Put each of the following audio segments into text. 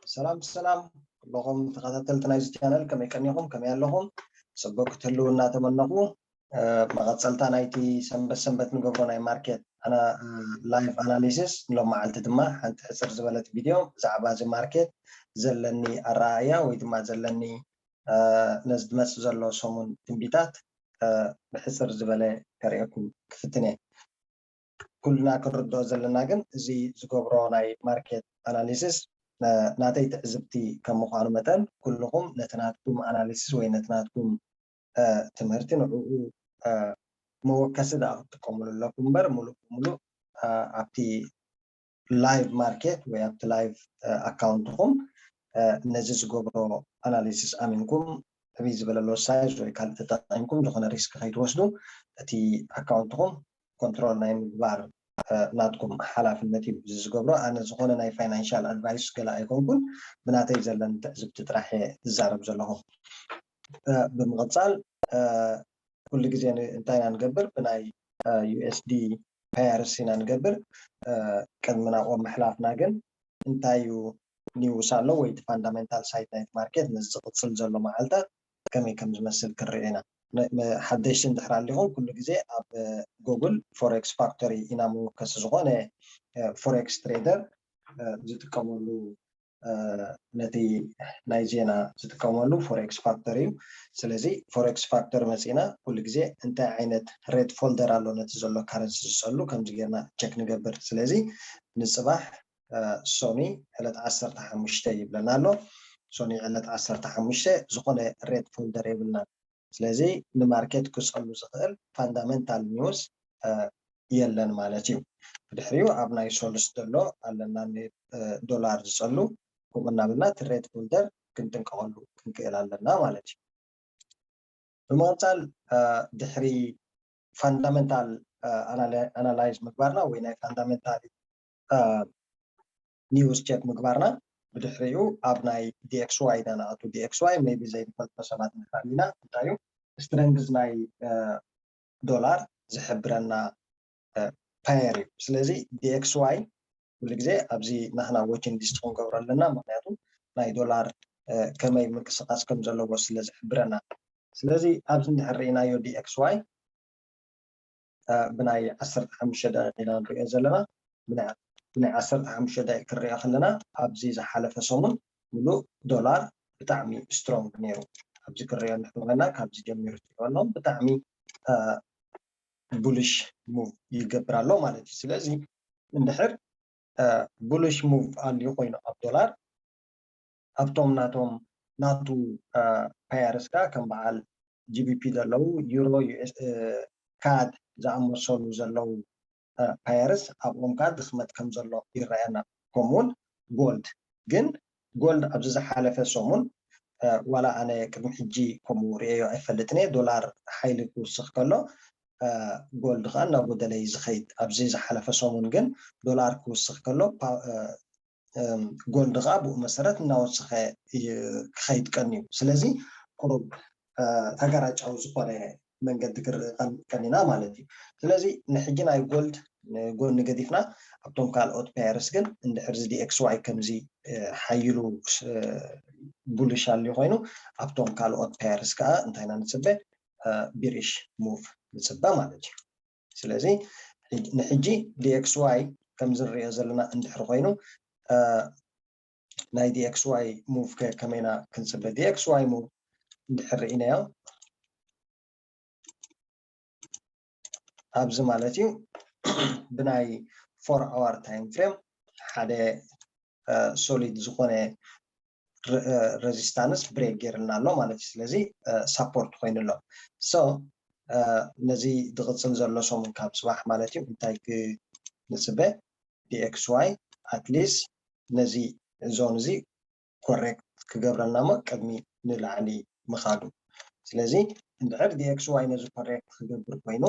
ሰላም ሰላም ኩለኹም ተኸታተልቲ ናይዚ ቻነል፣ ከመይ ቀኒኹም? ከመይ ኣለኹም? ጽቡቕ ክትህልዉ እናተመነኹ፣ መቐጸልታ ናይቲ ሰንበት ሰንበት ንገብሮ ናይ ማርኬት ላይቭ ኣናሊሲስ ንሎም መዓልቲ ድማ ሓንቲ ሕጽር ዝበለት ቪድዮ ብዛዕባ እዚ ማርኬት ዘለኒ ኣረኣእያ ወይ ድማ ዘለኒ ነዚ ዝመጽእ ዘሎ ሰሙን ትንቢታት ብሕጽር ዝበለ ከርእየኩም ክፍትን እየ። ኩልና ክንርድኦ ዘለና ግን እዚ ዝገብሮ ናይ ማርኬት ኣናሊሲስ ናተይ ትዕዝብቲ ከም ምዃኑ መጠን ኩልኹም ነቲ ናትኩም ኣናሊሲስ ወይ ነቲ ናትኩም ትምህርቲ ንዕኡ መወከሲ ደኣ ክትጥቀምሉ ኣለኩም እምበር ሙሉእ ብሙሉእ ኣብቲ ላይቭ ማርኬት ወይ ኣብቲ ላይቭ ኣካውንትኹም ነዚ ዝገብሮ ኣናሊሲስ ኣሚንኩም ዕብይ ዝበለ ሎስ ሳይዝ ወይ ካልእ ተጠቒምኩም ዝኾነ ሪስክ ከይትወስዱ እቲ ኣካውንትኹም ኮንትሮል ናይ ምግባር ናትኩም ሓላፍነት እዩ እዚ ዝገብሮ። ኣነ ዝኾነ ናይ ፋይናንሻል ኣድቫይስ ገለ ኣይኮንኩን፣ ብናተይ ዘለኒ ትዕዝብቲ ጥራሕ እየ ዝዛረብ ዘለኹ። ብምቕፃል ኩሉ ግዜ እንታይ ኢና ንገብር? ብናይ ዩኤስዲ ፓየርስ ኢና ንገብር። ቅድሚ ናብኦም ምሕላፍና ግን እንታይ እዩ ኒውስ ኣሎ ወይ እቲ ፋንዳሜንታል ሳይድ ናይቲ ማርኬት ነዚ ዝቕፅል ዘሎ መዓልታት ከመይ ከም ዝመስል ክንርኢ ኢና። ሓደሽቲ እንድሕር ኣሊኹም ኩሉ ግዜ ኣብ ጉግል ፎሬክስ ፋክቶሪ ኢና መወከሲ ዝኾነ ፎሬክስ ትሬደር ዝጥቀመሉ ነቲ ናይ ዜና ዝጥቀመሉ ፎሬክስ ፋክተር እዩ። ስለዚ ፎሬክስ ፋክተር መፂና ኩሉ ግዜ እንታይ ዓይነት ሬት ፎልደር ኣሎ ነቲ ዘሎ ካረንሲ ዝፀሉ ከምዚ ጌርና ቸክ ንገብር። ስለዚ ንፅባሕ ሶኒ ዕለት ዓሰርተ ሓሙሽተ ይብለና ኣሎ። ሶኒ ዕለት ዓሰርተ ሓሙሽተ ዝኾነ ሬት ፎልደር የብልና። ስለዚ ንማርኬት ክፀሉ ዝኽእል ፋንዳሜንታል ኒውስ የለን ማለት እዩ። ብድሕሪኡ ኣብ ናይ ሶሉስ ዘሎ ኣለና ዶላር ዝፀሉ ከምኡ እናበልና እቲ ሬት ፎልደር ክንጥንቀቐሉ ክንክእል ኣለና ማለት እዩ። ብምቕፃል ድሕሪ ፋንዳሜንታል ኣናላይዝ ምግባርና ወይ ናይ ፋንዳሜንታል ኒውስ ቸክ ምግባርና ብድሕሪኡ ኣብ ናይ ዲኤክስዋይ ኢና ንኣቱ። ዲኤክስዋይ ሜቢ ዘይንፈልጦ ሰባት እንድሕር ኣሊና እንታይ እዩ ስትረንግዝ ናይ ዶላር ዝሕብረና ፓየር እዩ። ስለዚ ዲኤክስዋይ ኩሉ ግዜ ኣብዚ ናህና ዎችን ሊስት ክንገብሮ ኣለና። ምክንያቱ ናይ ዶላር ከመይ ምንቅስቃስ ከም ዘለዎ ስለ ዝሕብረና። ስለዚ ኣብዚ እንድሕር ርኢናዮ ዲኤክስዋይ ብናይ ዓሰርተ ሓሙሽተ ደቂቕ ኢና ንሪኦ ዘለና። ብናይ ዓሰርተ ሓሙሽተ ደቂቕ ክንሪኦ ከለና ኣብዚ ዝሓለፈ ሰሙን ሙሉእ ዶላር ብጣዕሚ ስትሮንግ ነይሩ። ኣብዚ ክንሪኦ እንድሕር ኮይና ካብዚ ጀሚሩ ትሪኦ ኣለኹም ብጣዕሚ ቡሊሽ ሙቭ ይገብር ኣሎ ማለት እዩ። ስለዚ እንድሕር ቡሊሽ ሙቭ ኣልዩ ኮይኑ ኣብ ዶላር ኣብቶም ናቶም ናቱ ፓየርስ ከዓ ከም በዓል ጂቢፒ ዘለዉ ዩሮ፣ ካድ ዝኣመሰሉ ዘለዉ ፓየርስ ኣብኦም ከዓ ድኽመት ከም ዘሎ ይረኣየና። ከምኡውን ጎልድ ግን ጎልድ ኣብዚ ዝሓለፈ ሰሙን ዋላ ኣነ ቅድሚ ሕጂ ከምኡ ርእየዮ ኣይፈልጥን እየ። ዶላር ሓይሊ ክውስኽ ከሎ ጎልድ ከዓ እናጎደለ እዩ ዝኸይድ። ኣብዚ ዝሓለፈ ሰሙን ግን ዶላር ክውስኽ ከሎ ጎልድ ከዓ ብኡ መሰረት እናወሰኸ ክኸይድ ቀንዩ። ስለዚ ቁሩብ ተጋራጫዊ ዝኾነ መንገዲ ክንርኢ ቀኒና ማለት እዩ። ስለዚ ንሕጂ ናይ ጎልድ ንጎኒ ገዲፍና ኣብቶም ካልኦት ፓየርስ ግን እንድሕር እዚ ዲኤክስዋይ ከምዚ ሓይሉ ቡሊሽ ኣልዩ ኮይኑ ኣብቶም ካልኦት ፓየርስ ከዓ እንታይ ኢና ንፅበ? ቢሪሽ ሙቭ ንፅበ ማለት እዩ። ስለዚ ንሕጂ ዲኤክስዋይ ከምዚ ንሪኦ ዘለና እንድሕር ኮይኑ ናይ ዲኤክስዋይ ሙቭ ከ ከመይና ክንፅበ? ዲኤክስዋይ ሙቭ እንድሕር ርኢናዮ ኣብዚ ማለት እዩ ብናይ ፎር ኣዋር ታይም ፍሬም ሓደ ሶሊድ ዝኾነ ረዚስታንስ ብሬክ ገይርልና ኣሎ ማለት እዩ። ስለዚ ሳፖርት ኮይኑ ኣሎ። ሶ ነዚ ዝቕፅል ዘሎ ሰሙን ካብ ፅባሕ ማለት እዩ እንታይ ክንፅበ? ዲኤክስዋይ ኣትሊስት ነዚ ዞን እዚ ኮሬክት ክገብረልና እሞ ቅድሚ ንላዕሊ ምኻዱ። ስለዚ እንድሕር ዲኤክስዋይ ነዚ ኮሬክት ክገብር ኮይኑ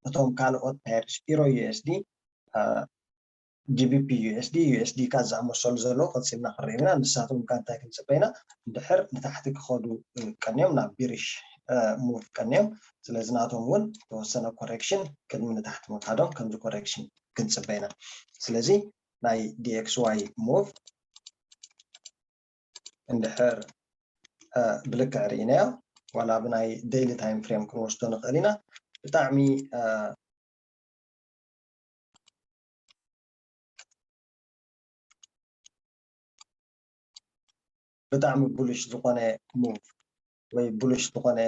እቶም ካልኦት ፓየርስ ኢሮ ዩኤስዲ ጂቢፒ ዩኤስዲ ዩኤስዲ ካ ዝኣመሰሉ ዘለዉ ቀፂልና ክንርኢ ኢና። ንሳቶም ካ እንታይ ክንፅበ ኢና? እንድሕር ንታሕቲ ክኸዱ ቀንዮም ናብ ቢሪሽ ሙቭ ቀንዮም። ስለዚ ናቶም እውን ተወሰነ ኮሬክሽን ቅድሚ ንታሕቲ ምኻዶም ከምዚ ኮሬክሽን ክንፅበ ኢና። ስለዚ ናይ ዲኤክስዋይ ሙቭ እንድሕር ብልክዕ ርኢናዮ ዋላ ብናይ daily time frame ክንወስዶ ንኽእል ኢና። ብጣዕሚ ብጣዕሚ bullish ዝኾነ move ወይ bullish ዝኾነ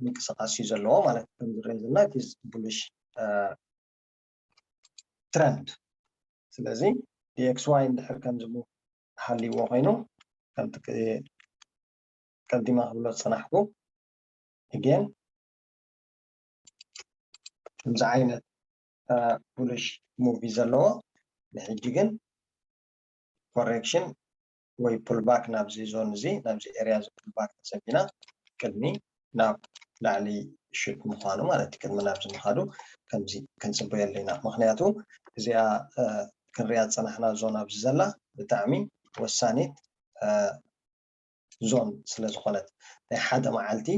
ምንቅስቃስ እዩ ዘለዎ ማለት ከም ዝረእ ዘለና bullish trend። ስለዚ DXY እንድሕር ከምዚ move ሃልይዎ ኮይኑ ከምቲ ቀዲማ ክብሎ ዝፀናሕኩ again ከምዚ ዓይነት bullish move እዩ ዘለዎ። ንሕጂ ግን correction ወይ pullback ናብዚ zone እዚ ናብዚ area እዚ pullback ተሰቢና ቅድሚ ናብ ላዕሊ shoot ምዃኑ ማለት እዩ። ቅድሚ ናብዚ ምኻዱ ከምዚ ክንፅበዮ ኣለና። ምክንያቱ እዚኣ ክንሪኣ ዝፀናሕና zone ኣብዚ ዘላ ብጣዕሚ ወሳኒት zone ስለ ዝኾነት ናይ ሓደ መዓልቲ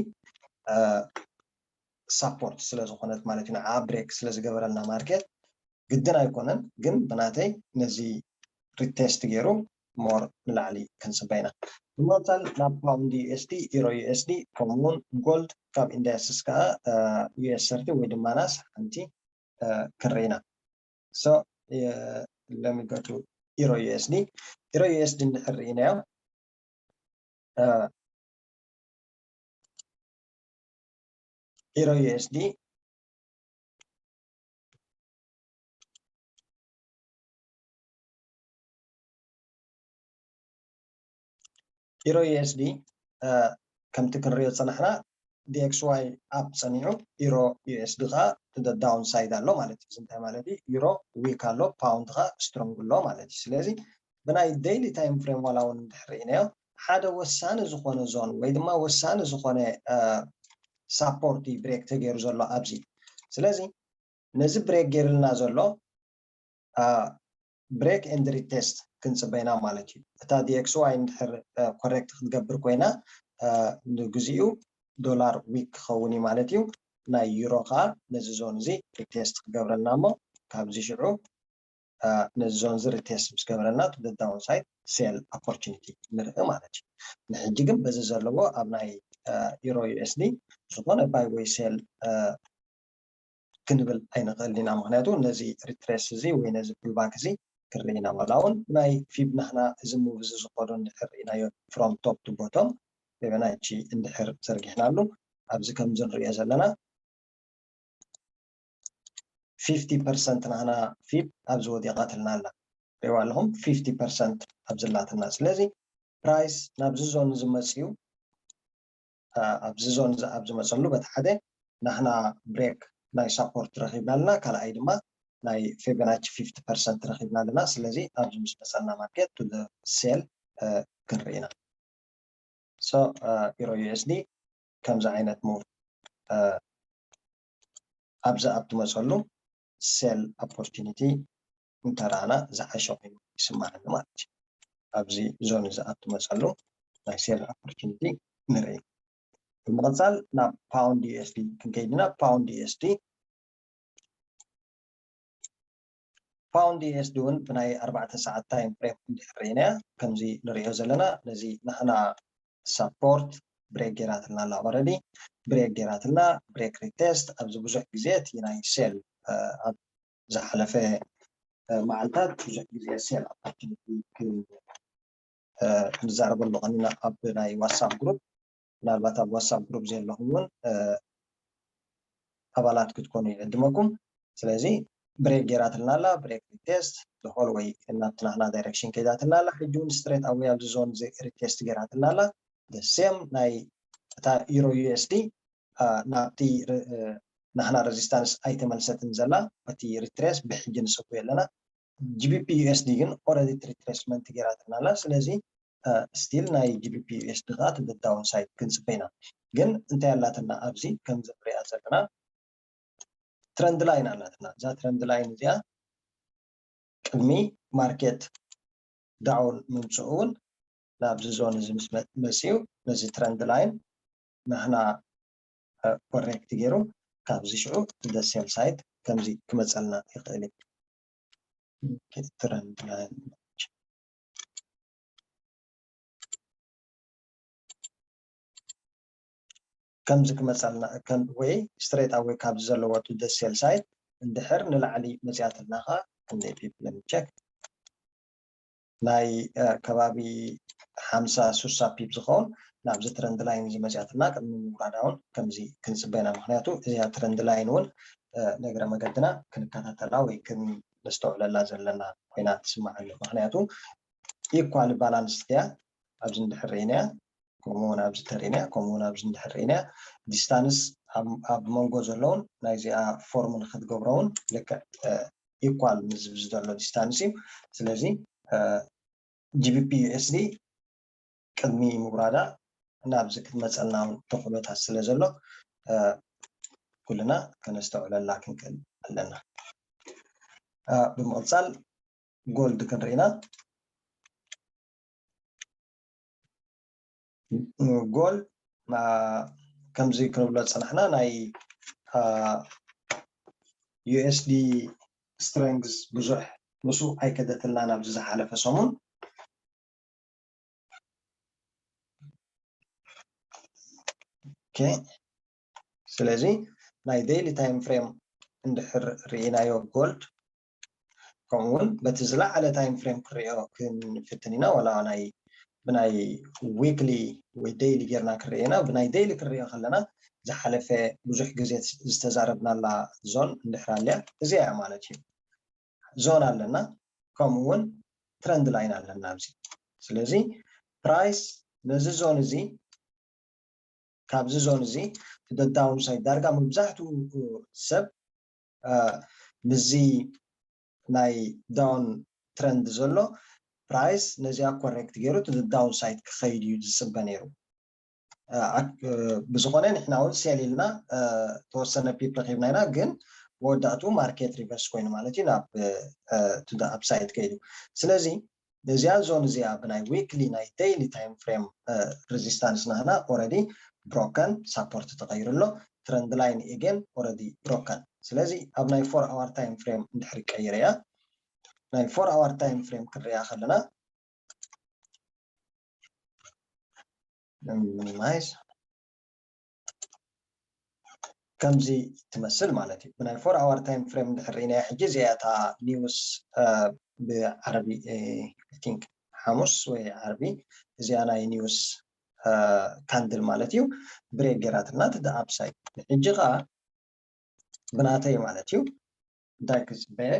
support ስለ ዝኾነት ማለት እዩ። ንዓ break ስለ ዝገበረልና market ግድን ኣይኮነን፣ ግን ብናተይ ነዚ retest ገይሩ more ንላዕሊ ክንፅበ ኢና። ብምቕፃል ናብ pound USD፣ euro USD ከምኡ እውን gold ካብ indices ከዓ US thirty ወይ ድማ nas ሓንቲ ክንርኢ ኢና። So let me go to euro USD። Euro USD እንድሕር ርኢናዮ euro USD euro USD ከምቲ ክንሪኦ ዝፀናሕና DXY up ፀኒዑ euro USD ከዓ to the downside ኣሎ ማለት እዩ። እዚ እንታይ ማለት እዩ? Euro weak ኣሎ፣ pound ከዓ strong ኣሎ ማለት እዩ። ስለዚ ብናይ daily time frame ዋላ እውን እንድሕር ርኢናዮ ሓደ ወሳኒ ዝኾነ zone ወይ ድማ ወሳኒ ዝኾነ support እዩ break ተገይሩ ዘሎ ኣብዚ። ስለዚ ነዚ break ገይርልና ዘሎ break and retest ክንፅበ ኢና ማለት እዩ። እታ DXY እንድሕር correct ክትገብር ኮይና ንግዚኡ ዶላር weak ክኸውን እዩ ማለት እዩ። ናይ euro ከዓ ነዚ zone እዚ retest ክገብረልና እሞ ካብዚ ሽዑ ነዚ zone እዚ retest ምስ ገበረልና to the downside sell opportunity ንርኢ ማለት እዩ። ንሕጂ ግን በዚ ዘለዎ ኣብ ናይ euro USD ዝኾነ buy ወይ sell ክንብል ኣይንኽእልን ኢና። ምክንያቱ ነዚ retest እዚ ወይ ነዚ pullback እዚ ክንርኢ ኢና። ዋላ እውን ናይ fib ናህና እዚ move እዚ ዝኸዶ እንድሕር ርኢናዮ from top to bottom Fibonacci እንድሕር ዘርጊሕናሉ ኣብዚ ከምዚ ንሪኦ ዘለና fifty percent ናህና fib ኣብዚ ወዲቓትልና ኣላ። ሪእዋ ኣለኹም fifty percent ኣብዚ ኣላትና። ስለዚ price ናብዚ zone እዚ መፅዩ ኣብዚ zone እዚ ኣብ ዝመፀሉ በቲ ሓደ ናህና break ናይ support ረኺብና ኣለና፣ ካልኣይ ድማ ናይ Fibonacci fifty percent ረኺብና ኣለና። ስለዚ ኣብዚ ምስ መፀና market to the sell ክንርኢ ኢና። So euro USD ከምዚ ዓይነት move ኣብዚ ኣብ ትመፀሉ sell opportunity እንተረኣና ዝሓሸ ኮይኑ ይስማዓኒ ማለት እዩ። ኣብዚ zone እዚ ኣብ ትመፀሉ ናይ sell opportunity ንርኢ። ብምቕፃል ናብ pound USD ክንከይድ ኢና። Pound USD pound USD እውን ብናይ ኣርባዕተ ሰዓት time frame እንድሕር ርኢናያ ከምዚ ንሪኦ ዘለና ነዚ ናህና support break ገይራትልና ኣላ። Already break ገይራትልና፣ break retest ኣብዚ ብዙሕ ግዜ እቲ ናይ sell ኣብ ዝሓለፈ መዓልታት ብዙሕ ግዜ sell opportunity ክንዛረበሉ ቀኒና ኣብ ናይ WhatsApp group። ምናልባት ኣብ WhatsApp group ዘለኹም እውን ኣባላት ክትኮኑ ይዕድመኩም። ስለዚ break ገይራትልና ኣላ፣ break retest the whole way ናብቲ ናህና direction ከይዳትልና ኣላ። ሕጂ እውን straight away ኣብዚ zone እዚ retest ገይራትልና ኣላ። The same ናይ እታ euro USD ናብቲ ናህና resistance ኣይተመልሰትን ዘላ፣ በቲ retrace ብሕጂ ንሰጉ ኣለና። GBP USD ግን already retracement ገይራትና ኣላ። ስለዚ still ናይ GBP USD ከዓ to the downside ክንፅበ ኢና። ግን እንታይ ኣላትና ኣብዚ ከምዚ ንሪኣ ዘለና trend line ኣላትና። እዛ trend line እዚኣ ቅድሚ market down ምምፅኡ እውን ናብዚ zone እዚ ምስ መፅኡ ነዚ trend line ናህና correct ገይሩ ካብዚ ሽዑ to the sell side ከምዚ ክመፀልና ይኽእል እዩ። Trend line ከምዚ ክመፀልና ወይ straight away ካብዚ ዘለዎ to the sell side እንድሕር ንላዕሊ መፅያትልና ከዓ ክንደይ pip let me check ናይ ከባቢ ሓምሳ ስሳ pip ዝኸውን ናብዚ trend line እዚ መፅያትና ቅድሚ ምውራዳ እውን ከምዚ ክንፅበ ኢና። ምክንያቱ እዚኣ trend line እውን እግረ መገድና ክንከታተላ ወይ ክነስተውዕለላ ዘለና ኮይና ትስማዓኒ። ምክንያቱ equal balance እያ ኣብዚ እንድሕር ርኢናያ ከምኡ እውን ኣብዚ ተርኢናያ ከምኡ እውን ኣብዚ እንድሕር ርኢናያ distance ኣብ መንጎ ዘለውን ናይዚኣ form ንክትገብሮ እውን ልክዕ equal ምስ ዘሎ distance እዩ። ስለዚ GBP USD ቅድሚ ምውራዳ ናብዚ ክትመፀልና እውን ተኽእሎታት ስለ ዘሎ ኩልና ከነስተውዕለላ ክንክእል ኣለና። ብምቕፃል gold ክንርኢና። Gold ከምዚ ክንብሎ ዝፀናሕና ናይ USD strength ብዙሕ ምስኡ ኣይከደትልናን ኣብዚ ዝሓለፈ ሰሙን። ስለዚ ናይ daily time frame እንድሕር ርኢናዮ gold ከምኡ እውን በቲ ዝለዓለ time frame ክንሪኦ ክንፍትን ኢና። ዋላ ናይ ብናይ weekly ወይ daily ጌርና ክንሪኦ ኢና። ብናይ daily ክንሪኦ ከለና ዝሓለፈ ብዙሕ ግዜ ዝተዛረብናላ zone እንድሕር ኣልያ እዚኣ እያ ማለት እዩ። Zone ኣለና ከምኡ እውን trend line ኣለና ኣብዚ። ስለዚ price ነዚ zone እዚ ካብዚ zone እዚ to the downside ዳርጋ መብዛሕትኡ ሰብ ምስዚ ናይ down trend ዘሎ price ነዚኣ correct ገይሩ to the downside ክኸይድ እዩ ዝፅበ ነይሩ። ብዝኾነ ንሕና እውን sell ኢልና ተወሰነ pip ረኪብና ኢና፣ ግን መወዳእቱ market reverse ኮይኑ ማለት እዩ ናብ to the upside ከይዱ። ስለዚ ነዚኣ zone እዚኣ ብናይ weekly ናይ daily time frame resistance ናህና already broken support ተቐይሩ ኣሎ። Trend line again already broken። ስለዚ ኣብ ናይ four hour time frame እንድሕር ቀይረያ ናይ four hour time frame ክንሪኣ ከለና minimize ከምዚ ትመስል ማለት እዩ። ብናይ four hour time frame እንድሕር ርኢናያ ሕጂ እዚኣ እታ news ብዓረቢ I think ሓሙስ ወይ ዓርቢ እዚኣ ናይ news candle ማለት እዩ break ገይራትና to the upside። ሕጂ ከዓ ብናተይ ማለት እዩ እንታይ ክፅበየ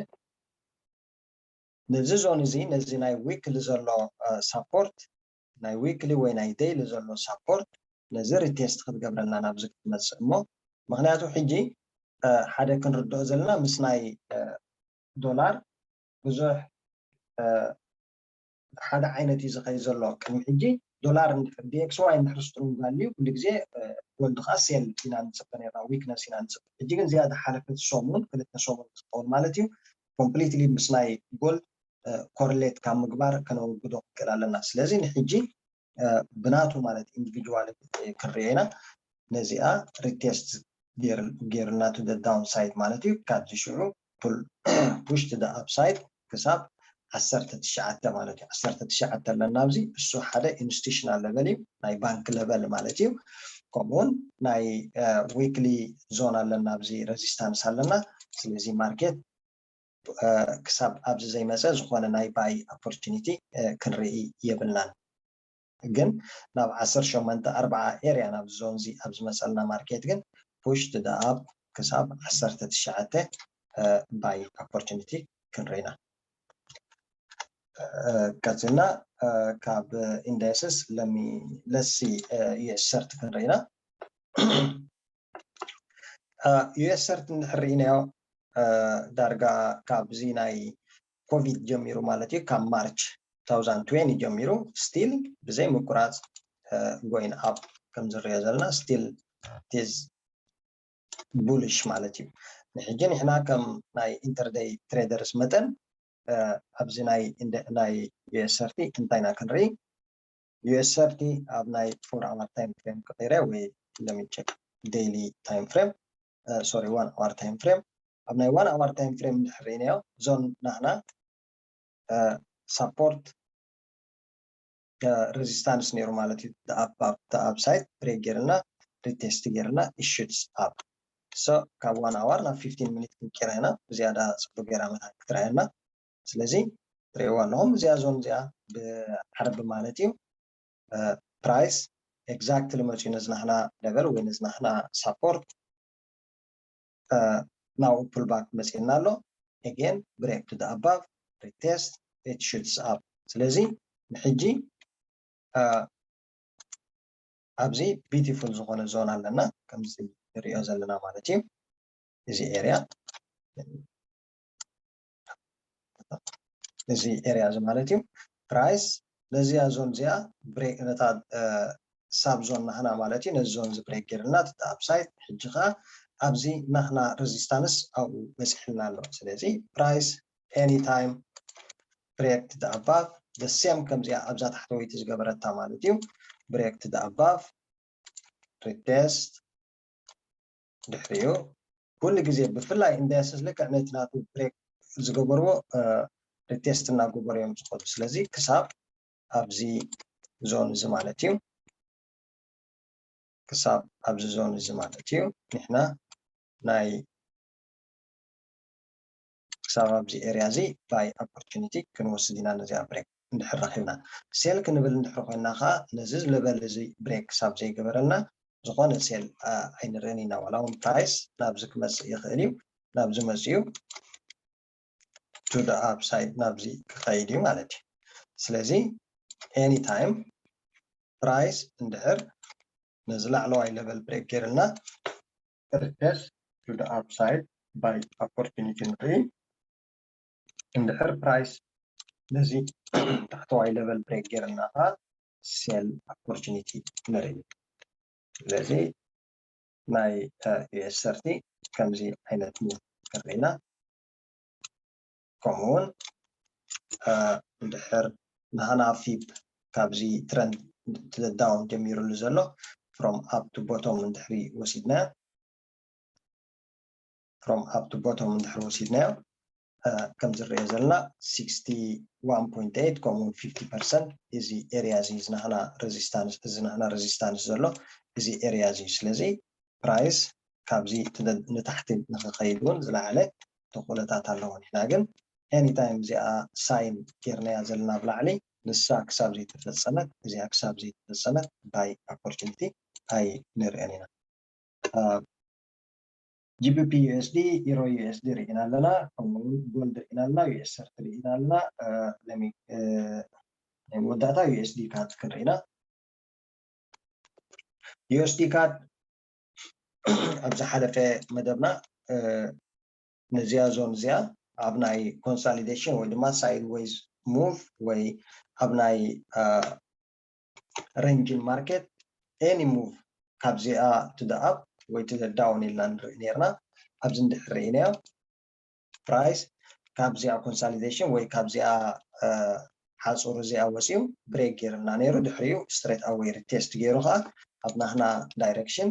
ነዚ zone እዚ ነዚ ናይ weekly ዘሎ support ናይ weekly ወይ ናይ daily ዘሎ support ነዚ retest ክትገብረልና ናብዚ ክትመፅእ እሞ ምክንያቱ ሕጂ ሓደ ክንርድኦ ዘለና ምስ ናይ ዶላር ብዙሕ ሓደ ዓይነት እዩ ዝኸይድ ዘሎ። ቅድሚ ሕጂ ዶላር DXY እንድሕር strong value ኩሉ ግዜ gold ከዓ sell ኢና ንፅበ ነርና፣ weakness ኢና ንፅበ። ሕጂ ግን እዚኣ ዝሓለፈት ሰሙን ክልተ ሰሙን ዝኸውን ማለት እዩ completely ምስ ናይ gold correlate ካብ ምግባር ከነወግዶ ክንክእል ኣለና። ስለዚ ንሕጂ ብናቱ ማለት individual ክንሪኦ ኢና። ነዚኣ retest ገይርና to the downside ማለት እዩ። ካብዚ ሽዑ push to the upside ክሳብ ዓሰርተ ትሽዓተ ማለት እዩ። ዓሰርተ ትሽዓተ ኣለና ኣብዚ፣ እሱ ሓደ institutional level እዩ፣ ናይ ባንክ level ማለት እዩ። ከምኡውን ናይ weekly zone ኣለና፣ ኣብዚ resistance ኣለና። ስለዚ market ክሳብ ኣብዚ ዘይመፀ ዝኾነ ናይ buy opportunity ክንርኢ የብልናን። ግን ናብ ዓሰርተ ሸሞንተ ኣርብዓ area ናብ zone እዚ ኣብ ዝመፀልና market ግን push to the up ክሳብ ዓሰርተ ትሽዓተ buy opportunity ክንርኢ ኢና። ቀፂልና ካብ indices let me let's see US thirty ክንርኢ ኢና። US thirty እንድሕር ርኢናዮ ዳርጋ ካብዚ ናይ ኮቪድ ጀሚሩ ማለት እዩ፣ ካብ ማርች two thousand twenty ጀሚሩ still ብዘይ ምቁራፅ going up ከም ዝረኦ ዘለና still is bullish ማለት እዩ። ንሕጂ ንሕና ከም ናይ intraday traders መጠን ኣብዚ ናይ ናይ US thirty እንታይ ኢና ክንርኢ? US thirty ኣብ ናይ four hour time frame ክቕይረ ወይ let me check daily time frame sorry one hour time frame ኣብ ናይ one hour time frame እንድሕር ርኢናዮ zone ናህና support resistance ነይሩ ማለት እዩ። Upside break ገይርና retest ጌርና it shoots up። So ካብ one hour ናብ fifteen minute ክንቀይራ ኢና፣ ብዝያዳ ጽቡቅ ጌራ መታን ክትረኣየና። ስለዚ ትርእይዋ ኣለኹም፣ እዚኣ ዞን እዚኣ ብዓርቢ ማለት እዩ። ፕራይስ exactly መፅዩ ነዚ ናህና level ወይ ነዚ ናህና support ናብኡ pullback መፅእና ኣሎ። Again break to the above, retest, it shoots up። ስለዚ ንሕጂ ኣብዚ beautiful ዝኾነ ዞን ኣለና፣ ከምዚ ንሪኦ ዘለና ማለት እዩ። እዚ area እዚ area እዚ ማለት እዩ። ፕራይስ ነዚኣ ዞን እዚኣ break፣ ነታ sub zone ናህና ማለት እዩ፣ ነዚ ዞን እዚ break ጌርልና እቲ upside። ሕጂ ከዓ ኣብዚ ናህና resistance ኣብኡ በፂሕልና ኣሎ። ስለዚ ፕራይስ anytime break to the above፣ the same ከምዚኣ ኣብዛ ታሕተወይቲ ዝገበረታ ማለት እዩ። Break to the above፣ retest፣ ድሕሪኡ ኩሉ ግዜ ብፍላይ indices ልክዕ ነቲ ናቱ break ዝገበርዎ retest እናገበሩ እዮም ዝኸዱ። ስለዚ ክሳብ ኣብዚ ዞን እዚ ማለት እዩ፣ ክሳብ ኣብዚ ዞን እዚ ማለት እዩ፣ ንሕና ናይ ክሳብ ኣብዚ area እዚ buy opportunity ክንወስድ ኢና። ነዚኣ break እንድሕር ረኺብና፣ ሴል ክንብል እንድሕር ኮይና ከዓ ነዚ level እዚ break ክሳብ ዘይገበረልና ዝኾነ ሴል ኣይንርእን ኢና። ዋላ እውን ፕራይስ ናብዚ ክመፅእ ይኽእል እዩ፣ ናብዚ መፅኡ to the upside ናብዚ ክኸይድ እዩ ማለት እዩ። ስለዚ anytime ፕራይስ እንድሕር ነዚ ላዕለዋይ level break ጌርልና retest to the upside buy opportunity ንርኢ። እንድሕር ፕራይስ ነዚ ታሕተዋይ level break ጌርልና ከዓ sell opportunity ንርኢ። ስለዚ ናይ US thirty ከምዚ ዓይነት move ንርኢ ኢና። ከምኡ እውን እንድሕር ናህና ፊብ ካብዚ trend down ጀሚሩሉ ዘሎ from up to bottom እንድሕሪ ወሲድናዮ፣ from up to bottom እንድሕሪ ወሲድናዮ ከም ዝረአ ዘለና sixty one point eight ከምኡ እውን fifty percent እዚ area እዚ ዝናህና resistance፣ እዚ ናህና resistance ዘሎ እዚ area እዚ። ስለዚ ፕራይስ ካብዚ ንታሕቲ ንክኸይድ እውን ዝለዓለ ተኽእሎታት ኣለዎ። ንሕና ግን anytime እዚኣ ሳይን ጌርናያ ዘለና ብላዕሊ ንሳ ክሳብ ዘይተፈፀመት፣ እዚኣ ክሳብ ዘይተፈፀመት buy opportunity ኣይንርእን ኢና። GBP USD፣ Euro USD ርኢና ኣለና፣ ከምኡ እውን ጎልድ ርኢና ኣለና፣ US thirty ርኢና ኣለና። ናይ መወዳእታ USD ካድ ክንርኢ ኢና። USD ካድ ኣብ ዝሓለፈ መደብና ነዚኣ ዞን እዚኣ ኣብ ናይ consolidation ወይ ድማ sideways move ወይ ኣብ ናይ range in market any move ካብዚኣ to the up ወይ to the down ኢልና ንርኢ ነርና። ኣብዚ እንድሕር ርኢናዮ ፕራይስ ካብዚኣ consolidation ወይ ካብዚኣ ሓፁር እዚኣ ወፂኡ break ገይርና ነይሩ። ድሕሪኡ straight away retest ገይሩ ከዓ ኣብ ናህና direction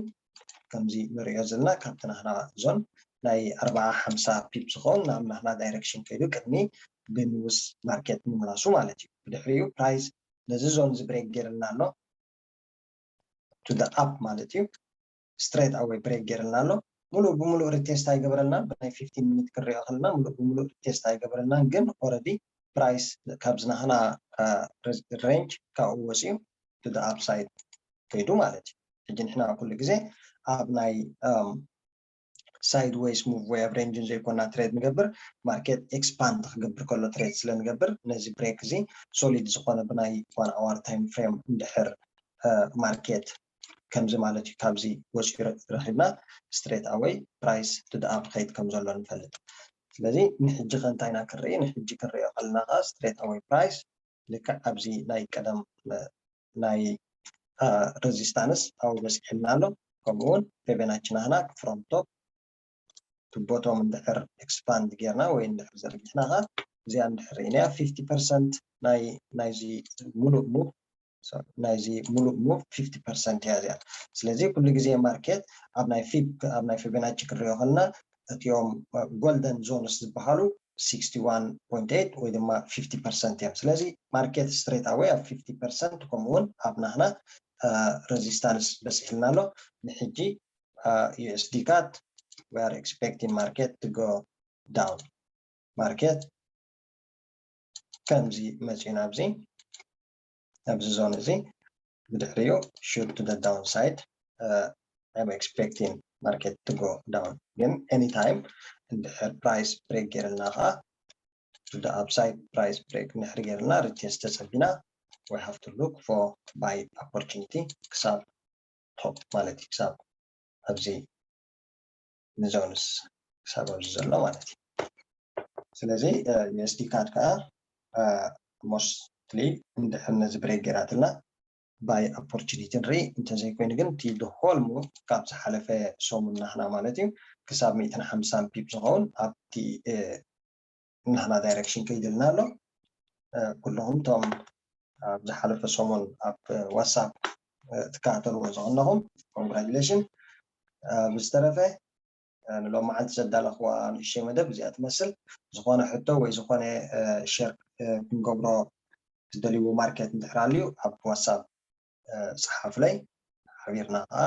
ከምዚ ንሪኦ ዘለና ካብቲ ናህና ዞን ናይ ኣርባዓ ሓምሳ ፒፕ ዝኸውን ናብ ናህና direction ከይዱ ቅድሚ ብንውስ ማርኬት ምምላሱ ማለት እዩ። ብድሕሪኡ ፕራይስ ነዚ ዞን እዚ break ገይርልና ኣሎ to the up ማለት እዩ። Straight away break ገይርልና ኣሎ። ሙሉእ ብሙሉእ retest ኣይገበረልናን። ብናይ fifteen minute ክንሪኦ ከለና ሙሉእ ብሙሉእ retest ኣይገበረልናን፣ ግን already ፕራይስ ካብዚ ናህና range ካብኡ ወፂኡ to the upside ከይዱ ማለት እዩ። ሕጂ ንሕና ኩሉ ግዜ ኣብ ናይ sideways move ወይ ኣብ range ዘይኮና trade ንገብር፣ ማርኬት expand ክገብር ከሎ trade ስለ ንገብር ነዚ break እዚ solid ዝኾነ ብናይ one hour time frame እንድሕር ማርኬት ከምዚ ማለት እዩ፣ ካብዚ ወፂኡ ረኺብና straight away ፕራይስ to the up ክኸይድ ከም ዘሎ ንፈልጥ። ስለዚ ንሕጂ ከ እንታይ ኢና ክንርኢ? ንሕጂ ክንሪኦ ከለና ከዓ straight away ፕራይስ ልክዕ ኣብዚ ናይ ቀደም ናይ resistance ኣብኡ በፂሕልና ኣሎ። ከምኡ እውን ፌቤናቺ ናህና from top to bottom እንድሕር expand ጌርና ወይ እንድሕር ዘርጊሕና ከዓ እዚኣ እንድሕር ርኢናያ fifty percent ናይ ናይዚ ሙሉእ move ናይዚ ሙሉእ move fifty percent እያ እዚኣ። ስለዚ ኩሉ ግዜ ማርኬት ኣብ ናይ ፊብ ኣብ ናይ ፌቤናቺ ክንሪኦ ከለና እቲኦም golden zones ዝበሃሉ sixty one point eight ወይ ድማ fifty percent እዮም። ስለዚ ማርኬት straight away ኣብ fifty percent ከምኡ እውን ኣብ ናህና resistance በፂሕልና ኣሎ። ንሕጂ USD CAD we are expecting market to go down። ማርኬት ከምዚ መፂኡ ናብዚ ኣብዚ ዞን እዚ ብድሕሪኡ shoot to the downside. I'm expecting market to go down ግን anytime እንድሕር price break ገይርልና ከዓ to the upside price break እንድሕር ገይርልና retest ተፀቢና we have to look for buy opportunity ክሳብ top ማለት እዩ ክሳብ ኣብዚ ንዞንስ ክሳብ ኣብዚ ዘሎ ማለት እዩ። ስለዚ USD CAD ከዓ mostly እንድሕር ነዚ break ገይራትና buy opportunity ንርኢ። እንተዘይኮይኑ ግን እቲ the whole move ካብ ዝሓለፈ ሰሙን ናህና ማለት እዩ ክሳብ ሚእትን ሓምሳን ፒፕ ዝኸውን ኣብቲ ናህና direction ከይድልና ኣሎ። ኩልኹም እቶም ኣብ ዝሓለፈ ሰሙን ኣብ WhatsApp ትከታተልዎ ዝቐነኹም congratulation። ብዝተረፈ ንሎማዓንቲ ዘዳለኽዋ ንእሽተይ መደብ እዚኣ ትመስል። ዝኾነ ሕቶ ወይ ዝኾነ share ክንገብሮ ዝደልይዎ ማርኬት እንድሕር ኣልዩ ኣብ WhatsApp ፀሓፉለይ። ሓቢርና ከዓ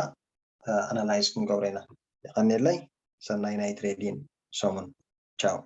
analyze ክንገብሮ ኢና። የቐንየለይ። ሰናይ ናይ trading ሰሙን። ቻው።